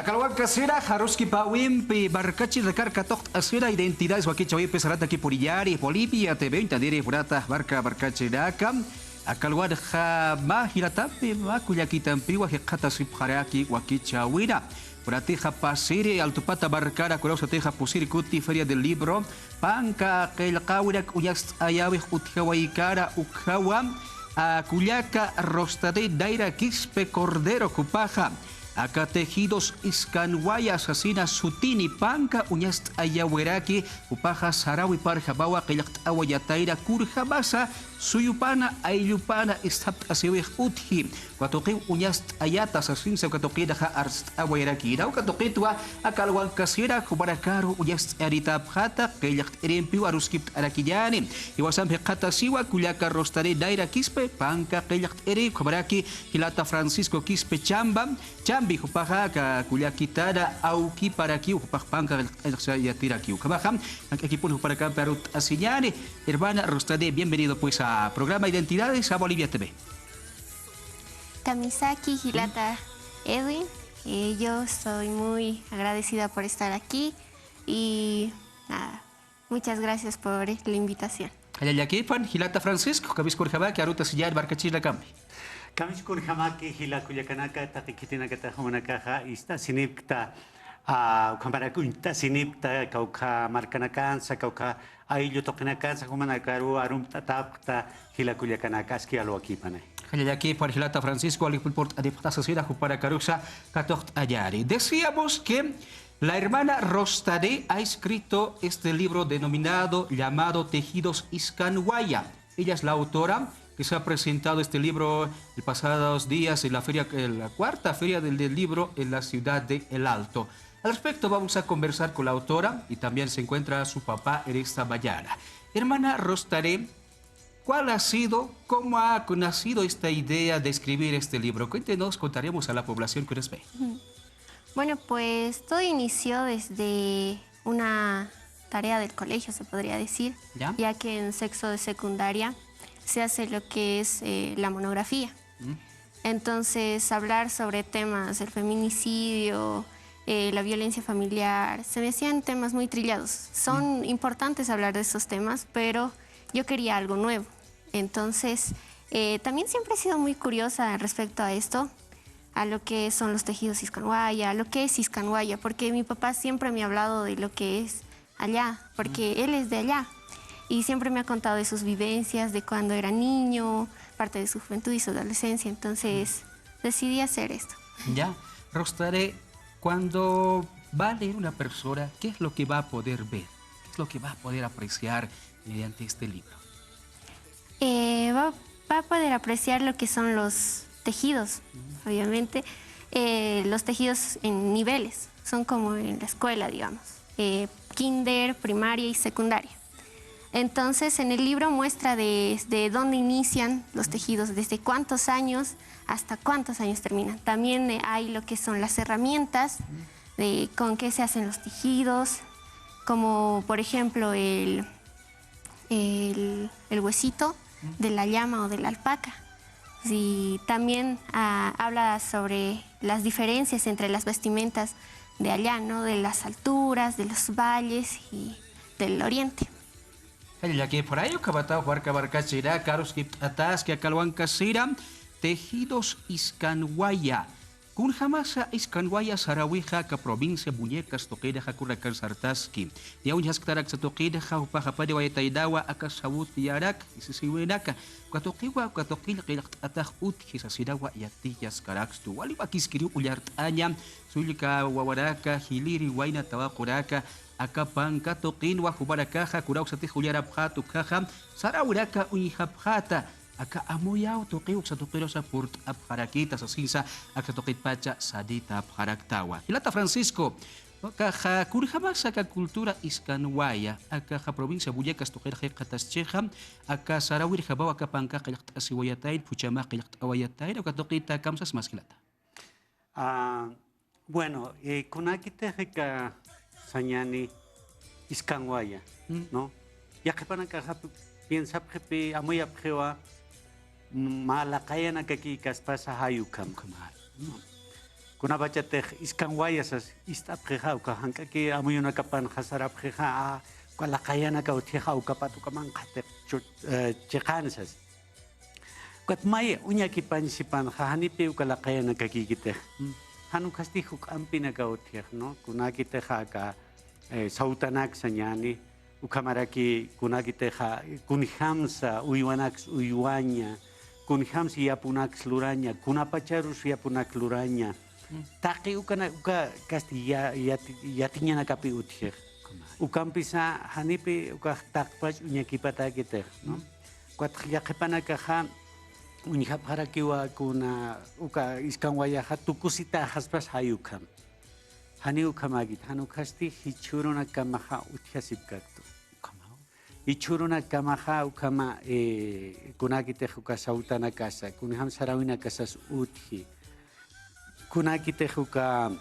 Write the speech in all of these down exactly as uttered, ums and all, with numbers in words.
Akalwankasira, aruskipawimpi markachirinakar katuqt'asira Identidades wakichäwimpi sarantakipuniyäni, Bolivia T V uñtaniri munata marka markachirinaka. Akalwanxa mä jilatampi, mä kullakitampiwa jikxatasipxaraki wakichäwina. Kunatixa pasiri Altupata markara, kunawsatixa pusiri kuti Feria del Libro, panka qillqäwinak uñast'ayäwix utjawaykara, ukhawa, a, kullaka Rostade Naira Quispe Cordero, jupaxa aka Tejidos Iskanwaya sasina sutini panka uñast'ayäwiraki, jupaxa saräwiparjamawa qillqt'awayatayna kunjamasa suyupana, ayllupana isthapt'asiwix utji. Uka tuqiw uñast'ayata sasinsa uka tuqinxa arst'awayarakïna. Uka tuqitwa akalwankasira jumanakaru uñast'ayanitäpxäta, qillqt'irimpiw aruskipt'arakiñäni. Jiwasamp jikxatasiwa kullaka Rostade Naira Quispe, panka qillqt'iri, ukhamaraki jilata Francisco Quispe Chamba, Chambi, jupaxa aka kullakitana awkiparakiw, jupax panka qillqt'iri yatirakiw. Ukhamaxa, jank'akipun jupanakampi arutt'asiñäni. Hermana Rostade, bienvenido pues a programa Identidades a Bolivia T V. Kamisaki, jilata Edwin, eh, yo estoy muy agradecida por estar aquí y nada, muchas gracias por la invitación. Qallallakïpan, jilata Francisco, kamisaki kunjamaki arutt'asiñäni markachirinakampi. Kamisaki kunjamaki jila kullakanaka, taqi khitinakata jumanakaxa ist'asinipkta, a, ukhamarak uñt'asinipkta kawkha markanakansa, kawkha ayllu tuqinakansa, jumanakaru arumpt'atäpxta jila kullakanaka, aski alwakïpanay. Qallallakïpan jilata Francisco, wali purt'anipxta sasina jupanakarusa katuqt'añäni. Decíamos que la hermana Rostade ha escrito este libro denominado, llamado Tejidos Iskanwaya. Ella es la autora que se ha presentado este libro el pasados días en la feria, en la cuarta feria del, del libro en la ciudad de El Alto. Al respecto vamos a conversar con la autora y también se encuentra su papá en esta mañana. Hermana Rostade, ¿cuál ha sido, cómo ha nacido esta idea de escribir este libro? Cuéntenos, contaremos a la población que nos ve. Ujú. Bueno, pues todo inició desde una tarea del colegio, se podría decir, ¿ya? Ya que en sexto de secundaria se hace lo que es, eh, la monografía. Mm. Entonces, hablar sobre temas del feminicidio, eh, la violencia familiar, se me hacían temas muy trillados. Son, mm, importantes hablar de estos temas, pero yo quería algo nuevo. Entonces, eh, también siempre he sido muy curiosa respecto a esto, a lo que son los tejidos iskanwaya, a lo que es iskanwaya, porque mi papá siempre me ha hablado de lo que es allá, porque, mm, él es de allá. Y siempre me ha contado de sus vivencias, de cuando era niño, parte de su juventud y su adolescencia. Entonces, mm, decidí hacer esto. Ya, Rostade, cuando va a leer una persona, ¿qué es lo que va a poder ver? ¿Qué es lo que va a poder apreciar mediante este libro? Eh, va, va a poder apreciar lo que son los tejidos, mm, obviamente. Eh, los tejidos en niveles, son como en la escuela, digamos. Eh, kinder, primaria y secundaria. Entonces, en el libro muestra desde dónde inician los tejidos, desde cuántos años hasta cuántos años terminan. También, eh, hay lo que son las herramientas, mm, de con qué se hacen los tejidos, como por ejemplo el, el, el huesito, mm, de la llama o de la alpaca. Y también, ah, habla sobre las diferencias entre las vestimentas de allá, ¿no? De las alturas, de los valles y del oriente. Qallallakïpanay, ukhamatwa marka markachirinaka aruskipt'ataski akalwankasira, tejidos iskanwaya. Kunjamasa iskanwaya sarawixa aka provincia Muñecas tuqinxa kunakan sartaski. Niya uñjasktaraksa tuqinxa, jupax apaniwayataynawa aka sawutiyarak, isisiwinaka. Uka tuqiwa, uka tuqin qillqt'atax utji sasinawa yatiyaskarakstu. Wali wakiskiriw ullart'aña, sullka wawanaka, jiliri wayna tawaqunaka, aka panka tuqinwa jumanakaxa, kunawsatix ullarapxäta ukkhaxa, saräwinaka uñjapxäta, aka amuyaw tuqiw uksa tuqirusa purt'apxarakïta sasinsa, aksa tuqitpacha sanitapxaraktawa. Jilata Francisco, akaxa, kunjamasa aka cultura iskanwaya, akaxa provincia Muñecas tuqir jikxataschixa, aka saräwirjamaw aka panka qillqt'asiwayatayn, phuchhama qillqt'awayatayn, uka tuqita kamsasmas jilata. Ah, bueno, eh, kunakitix aka sañäni iskanwaya, mm, ¿no? Yaqhipanakaxa pi-, piensapxipi, amuyapxiwa, m-, mä laqayanakaki kaspasa jay ukham. Ukhamar. ¿No? Kunapachatix iskanwaya sas ist'apxixa, uka jank'aki amuyunakapanxa sarapxixa, a, uka laqayanaka utjixa, ukapat uka manqhatiq chu-, eh, chiqan sas. Ukat may uñakipañ sipanxa, janipi uka laqayanakakïkitix. Mm. Jan ukasti juk'ampinaka utjix, ¿no? Kunakitixa aka, eh, sawtanaksa ñani, ukhamaraki kunakitixa, kunjamsa uywanaks uywaña, kunjamsa yapunaks luraña, kunapacharus yapunak luraña. Mm. Taqi ukana-, uka kasti ya-, yati-, yatiñanakapi utjix. Ukampisa janipi ukax taqpach uñakipatäkitix, ¿no? Mm. Ukat yaqhipanakaxa uñjapxarakiwa kuna uka iskanwayaxa tukusitäxaspas jay ukham. Janiw ukhamäkit, jan ukhasti jichhürunakama utjasipkaktu. Jichhürunakama ukhama, eh, kunakitix uka sawtanakasa, kunjam saräwinakasas utji. Kunakitix uka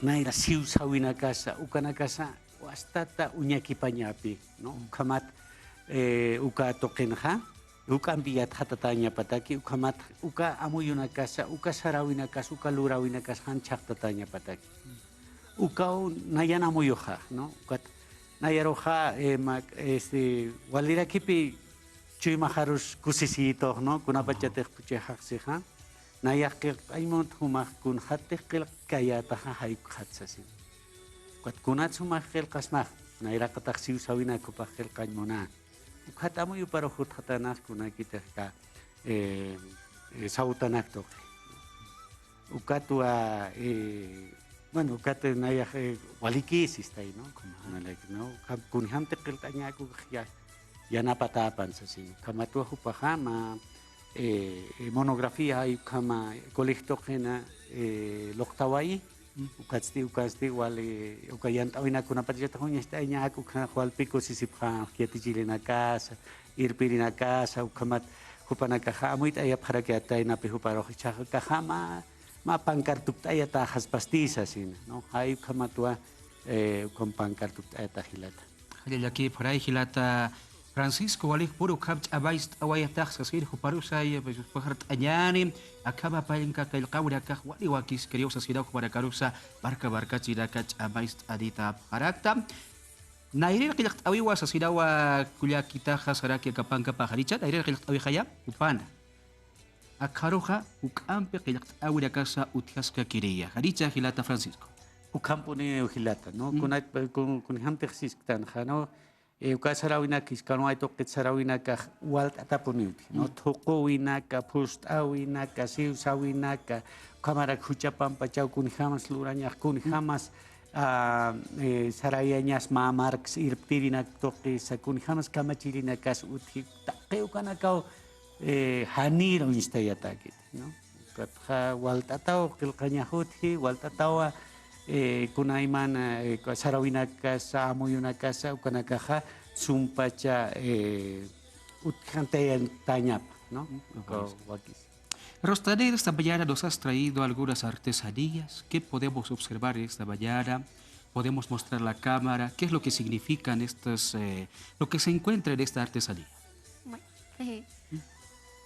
nayra siwsäwinakasa, ukanakasa wastata uñakipañapi, ¿no? Ukhamat, eh, uka tuqinxa, juk'ampi yatxatatäñapataki, ukhamat, uka amuyunakasa, uka saräwinakasa, uka luräwinakasa jan chhaqtatäñapataki. Ukaw nayan amuyuxa, ¿no? Ukat nayaruxa, eh, ma-, este, walirakipi chuymaxarus kusisiyitux, ¿no? Kunapachatix kuchixaxsixa. Nayax qillqt'añ munta jumax kunxatix qillqkayätaxa jay ukxat sasin. Ukat kunat jumax qillqasmax, nayraqatax siwsäwinak jupax qillqañ muna. Ukxat amuyuparux jutxatänax kunakitix ka, eh, eh, sawtanak tuqi. Ukatwa, eh, bueno, ukat nayax, eh, walikïsistay, ¿no? Como, ¿no? Ukham-, kunjamtix qillqañäkux ya-, yanapatäpan sasin. Ukhamatwa jupaxa mä, eh, eh, monografía jay ukhama colegio tuqina, eh, luqtawayi, ukatsti, ukatsti, wali, uka yant'äwinak kunapachatix uñacht'ayañak, ukhanax walpi kusisipxäna, yatichirinakasa, irpirinakasa, ukhamat jupanakaxa amuyt'ayapxarakiyäta jaynapi juparux, jichhax akaxa mä, mä pankartukt'ayatäxaspasti sasina, ¿no? Jay ukhamatwa, eh, ukham pankartukt'ayata jilata. Jallallakipxaray jilata Francisco, walij puru ukham ch'amayt'awayatax sasin, juparusay, pues, jupax art'añäni, akhama pallka qillqäwinakax wali wakiskiriw sasinaw, jupanakarusa marka markachirinaka ch'amayt'anitapxarakta. Nayrir qillqt'äwiwa sasinawa kullakitaxa, saraki aka pankapax, janicha, nayrir qillqt'äwixaya, jupana. Akharuxa juk'ampi qillqt'äwinakasa utjaskakiriya. Janicha jilata Francisco. Ukhampuniw jilata, ¿no? Mm. Kunat, kun, kunjamtix sisktanxa, ¿no? Eh, uka saräwinak, iskanway tuqit saräwinakax walt'atapuniw utji, ¿no? Mm. Thuquwinaka, phust'äwinaka, siwsäwinaka, ukhamarak jucha pampachaw kunjamas lurañax, kunjamas, ah, eh, sarayañas mä marks irptirinak tuqisa, kunjamas kamachirinakas utji, taqi ukanakaw eh, janir uñstayatäkit, ¿no? Ukatxa walt'ataw qillqañax utji, walt'atawa, eh, kunaymana, eh, saräwinakasa, amuyunakasa, ukanakaxa sumpacha, eh, utjantayañapa, ¿no? Ujú. Uka wakis. Rostaner, esta mañana nos has traído algunas artesanías. ¿Qué podemos observar esta mañana? ¿Podemos mostrar la cámara? ¿Qué es lo que significan estas, eh, lo que se encuentra en esta artesanía? Bueno, eh,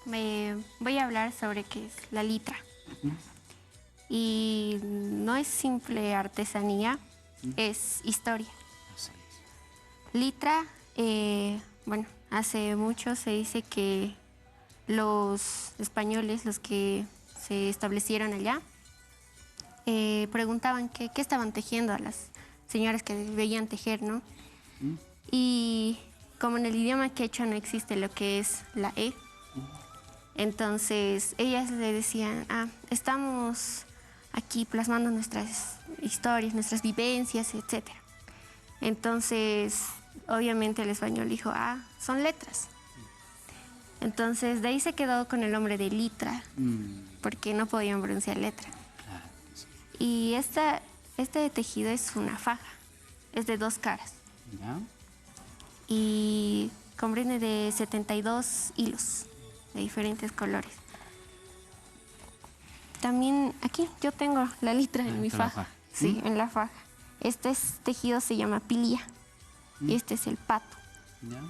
me voy a hablar sobre qué es la litra. Ujú. Y no es simple artesanía, ujú, es historia. Así es. Litra, eh, bueno, hace mucho se dice que los españoles, los que se establecieron allá, eh, preguntaban qué, qué estaban tejiendo a las señoras que veían tejer, ¿no? Mm. Y como en el idioma quechua no existe lo que es la E, mm, entonces ellas le decían, "Ah, estamos aquí plasmando nuestras historias, nuestras vivencias, etcétera". Entonces, obviamente el español dijo, "Ah, son letras". Entonces, de ahí se quedó con el nombre de litra, mm, porque no podían pronunciar letra. Claro, sí. Y esta, este tejido es una faja, es de dos caras. Ya. Y comprende de setenta y dos hilos de diferentes colores. También aquí yo tengo la litra en mi faja. Ah, en la faja. Sí, mm, en la faja. Este es, tejido se llama pilia. Mm. Y este es el pato. Ya.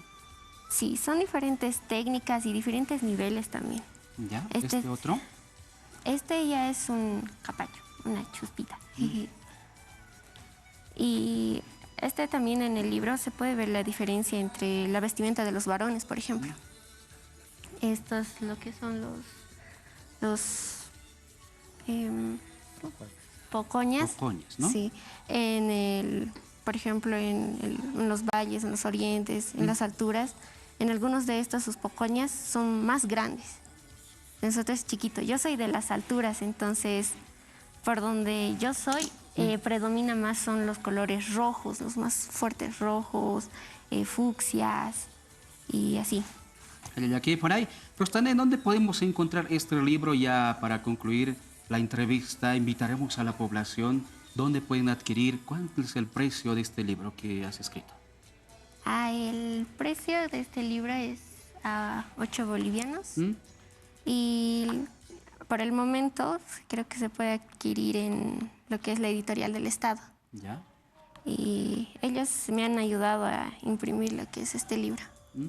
Sí, son diferentes técnicas y diferentes niveles también. Ya, este, este otro. Este ya es un capacho. una chuspita. Y este también en el libro se puede ver la diferencia entre la vestimenta de los varones, por ejemplo. Esto es lo que son los, los em, pocoñas. Pocoñas, ¿no? Sí. En el, por ejemplo, en el, en los valles, en los orientes, en las alturas, en algunos de estos sus pocoñas son más grandes. Nosotros chiquitos. Yo soy de las alturas, entonces por donde yo soy, eh, predomina más son los colores rojos, los más fuertes rojos, eh, fucsias y así. Llakipuniw, Rostane, ¿dónde podemos encontrar este libro? Ya para concluir la entrevista, invitaremos a la población dónde pueden adquirir, cuánto es el precio de este libro que has escrito. Ah, el precio de este libro es a ocho bolivianos. ¿Mm? Y por el momento creo que se puede adquirir en lo que es la editorial del Estado. Ya. Y ellos me han ayudado a imprimir lo que es este libro. ¿Mm?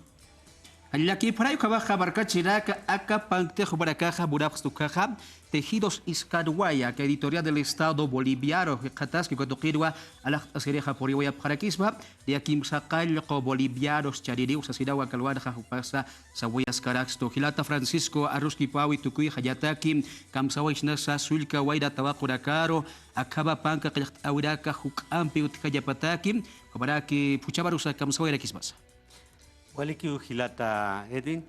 Llakipuniw, ukhamäxa markachirinaka, aka panktix jupanakaxa munapxta ukaxa, Tejidos Iskanwaya, aka editorial del Estado Boliviaru jikxataski, uka tuqinwa alaxt'asirixa puriwayapxarakisma. Niya kimsaqallqu bolivianos chariniw sasinawa, aka alwanxa jupasa sawayaskarakstu. Jilata Francisco, aruskipawi tukuyxañataki, kamsawaysnasa sullka wayna tawaqunakaru, akhama panka qillqt'awinaka juk'ampi utjañapataki, ukhamaraki phuchhamarusa kamsawayarakismasa. Walikiw jilata Edwin.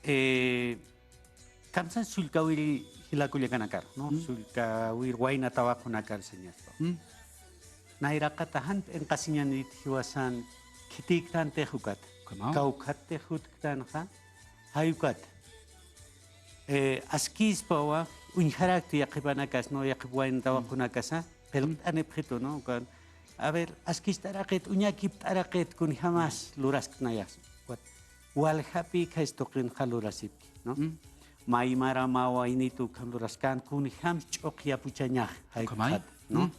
Eh, kamsa sullkawir jila kullakanakar, ¿no? Mm. Sullkawir wayna tawaqunakar sañaspa. Mm. Nayraqata jan p'inqasiñanit jiwasan khitiktantix ukat. Ukhamaw. Kawkhattix jutktanxa, jay ukat. Eh, askispawa, uñjaraktu yaqhipanakas, ¿no? Yaqhip wayna tawaqunakasa, qillqt'anipxitu, ¿no? Ukan, a ver, askist'araqit, uñakipt'araqit, kunjamas lurasktnayas. Ukat, waljapï khaysa tuqinxa lurasipki, ¿no? Mm. Mä aymara mä waynitu ukham luraskän, kunjams ch'uq yapuchañax, jay ukat, ¿no? Mm.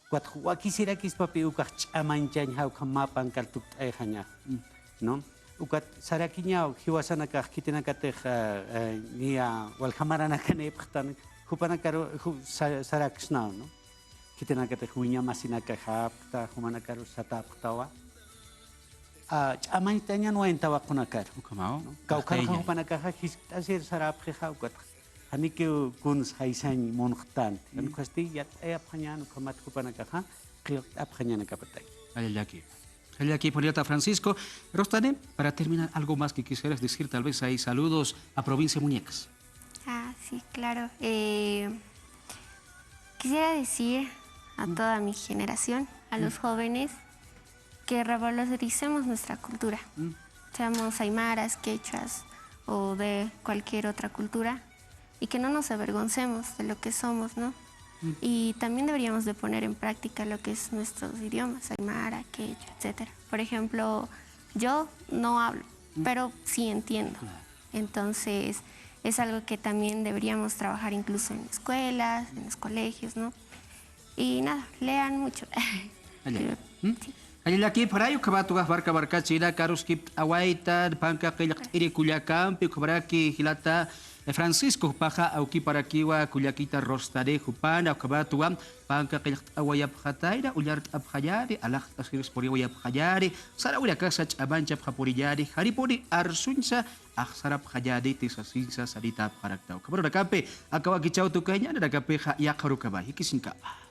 Ukat wakisirakispapi ukax ch'amañchañja ukham mä pankar tukt'ayxañax, ¿no? Ukat sarakiñaw jiwasanakax khitinakatix, eh, eh, niya walja maranakanïpxtan, jupanakaru, ju-, sa-, saraksnaw, ¿no? Khitinakatix wiña masinakax apkta, jumanakaru satäpxtawa. Ah, ch'amañchtañan wayna tawaqunakar. Ukhamaw. ¿No? Kawkharxa jupanakaxa jiskt'asir saräpxixa, ukat janikiw kuns jaysañ munxtanti. Jan ukhasti yat'ayapxañän ukhamat jupanakaxa qillqt'apxañanakapataki. Jallallaki. Jallallakipuniw jilata Francisco. Rostane, para terminar, algo más que quisieras decir, tal vez hay saludos a provincia de Muñecas. Ah, sí, claro. Eh, quisiera decir a toda mi generación, a los jóvenes, que revaloricemos nuestra cultura, seamos aymaras, quechuas o de cualquier otra cultura, y que no nos avergoncemos de lo que somos, ¿no? Y también deberíamos de poner en práctica lo que es nuestros idiomas, aymara, quechua, etcétera. Por ejemplo, yo no hablo, pero sí entiendo. Claro. Entonces, es algo que también deberíamos trabajar incluso en escuelas, en los colegios, ¿no? Y nada, lean mucho. Jallalla. Pero, ¿Mm? Sí. Jallallakipuniw, ukhamat ukax marka markachirinaka aruskipt'awaytan panka qillqt'iri kullakampi, ukhamaraki jilata, eh, Francisco, jupaxa awkiparakiwa kullakita Rostane jupana, ukhamatwa panka qillqt'awayapxatayna, ullart'apxañäni, alaxt'asiris puriwayapxañäni, saräwinakasa ch'amanchapxapuniñäni, janipuni arsuñsa axsarapxañäniti sasinsa saritäpxarakta. Ukhamarunakampi aka wakichäw tukañäni, nanakapixa yaqha urukamay. Jikisiñkama.